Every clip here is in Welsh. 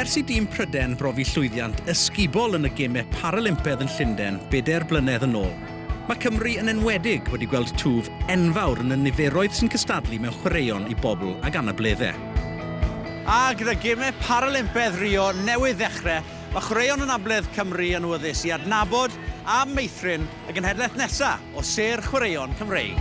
Ers i dîm Pryden brofi llwyddiant ysgubol yn y Gemau Paralympaidd yn Llundain bedair blynedd yn ôl, mae Cymru yn enwedig wedi gweld twf enfawr yn y niferoedd sy'n cystadlu mewn chwaraeon i bobl ag anableddau. A gyda Gemau Paralympaidd Rio newydd ddechrau, mae Chwaraeon Anabledd Cymru yn awyddus i adnabod a meithrin y genhedlaeth nesa' o sêr chwaraeon Cymreig.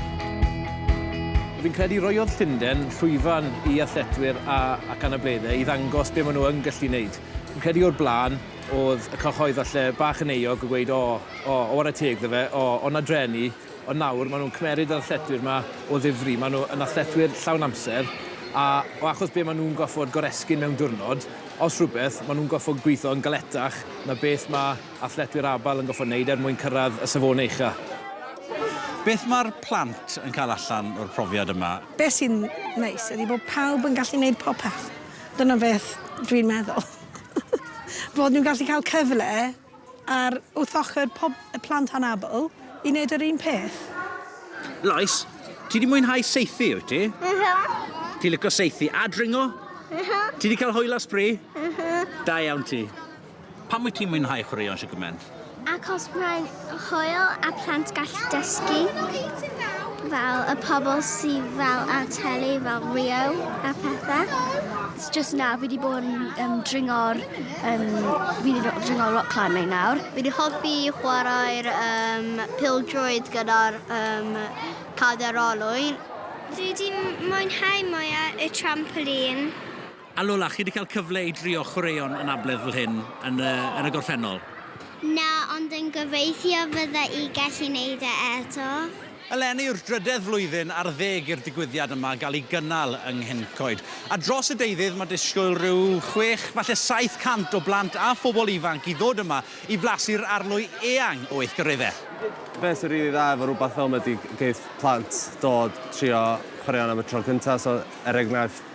Fi'n credu roiodd Llundain llwyfan i athletwyr a ac anableddau i ddangos be maen nhw yn gallu wneud. Fi'n credu o'r blaen oedd y cyhoedd falle bach yn euog o gweud o, o, o ware teg 'da fe, o, o 'na drueni, ond nawr maen nhw'n cymeryd yr athletwyr 'ma o ddifri, maen nhw yn athletwyr llawn amser a o achos be maen nhw'n gorfod goresgyn mewn diwrnod, os rhywbeth, maen nhw'n gorfod gweithio yn galetach na beth ma' athletwyr abal yn gorfod wneud er mwyn cyrraedd y safonau ucha. Beth mae'r plant yn cael allan o'r profiad yma? Beth sy'n neis ydy bod pawb yn gallu neud popeth. Dyna beth dwi'n meddwl. Bod nhw'n gallu cael cyfle ar wrth ochr pob y plant anabl i neud yr un peth. Lois, ti 'di mwynhau saethu, wyt ti? M-hm. Ti'n lico saethu a dringo? M-hm. Ti 'di cael hwyl a sbri? M-hm. Da iawn ti. Pam wyt ti'n mwynhau chwaraeon shwt gymaint? Achos mae'n hwyl a plant gallu dysgu fel y pobl sydd fel ar teli fel Rio a pethe. It's just now fi 'di bod yn um, dringo'r um, fi 'di dringo rock climbing nawr. Fi 'di hoffi chwarae'r um, pêl-droed gyda'r um, cadair olwyn. Dwi 'di mwynhau mwya y trampoline. A Lola, chi 'di cael cyfle i drio chwaraeon anabledd fel hyn yn y, yn y gorffennol? Na, ond yn gobeithio fydda i gallu neud e eto. Eleni yw'r drydedd flwyddyn ar ddeg i'r digwyddiad yma gael ei gynnal yng Nghyncoed. A dros y deuddydd mae disgwyl rhyw chwech, falle 700 o blant a phobl ifanc i ddod yma i flasu'r arlwy eang o weithgareddau. Be sy'n rili dda efo rhywbeth fel 'ma 'di geith plant dod trio chwaraeon am y tro cynta, so er enghraifft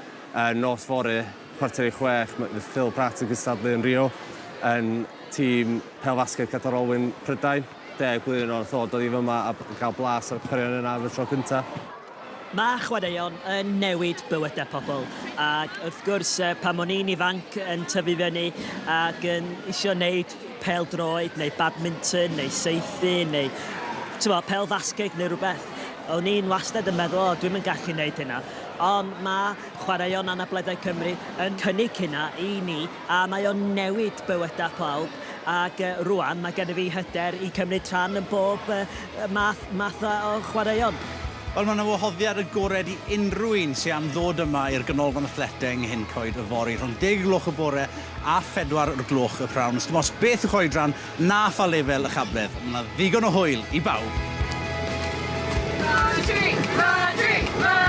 Nos fory, 5:45, mae Phil Pratt yn cystadlu yn Rio yn tîm pêl-fasged Cadair Olwyn Prydain. 10 blwyddyn o'r ddod dod i fyma a gael blas ar y chwaraeon yna am y tro cynta. Mae chwaraeon yn newid bywydau pobl ac wrth gwrs pan o'n i'n ifanc yn tyfu fyny ac yn isio wneud pêl-droed neu badminton neu saethu neu t'mo' pêl-fasged neu rhywbeth, o'n i'n wastad yn meddwl o dwi'm yn gallu wneud hynna. Ond mae Chwaraeon Anableddau Cymru yn cynnig hynna i ni a mae o'n newid bywydau pawb ac rŵan mae gennyf fi hyder i cymryd rhan yn bob math math o chwaraeon. Wel, mae 'na wahoddiad agored i unrhyw un sy am ddod yma i'r Ganolfan Athletau yng Nghyncoed yfory rhwng deg o'r gloch y bore a phedwar o'r gloch y prynhawn. Sdim ots beth yw'ch oedran na pha lefel ych abledd, mae 'na ddigon o hwyl i bawb. Rhodri! Rhodri! Rhodri!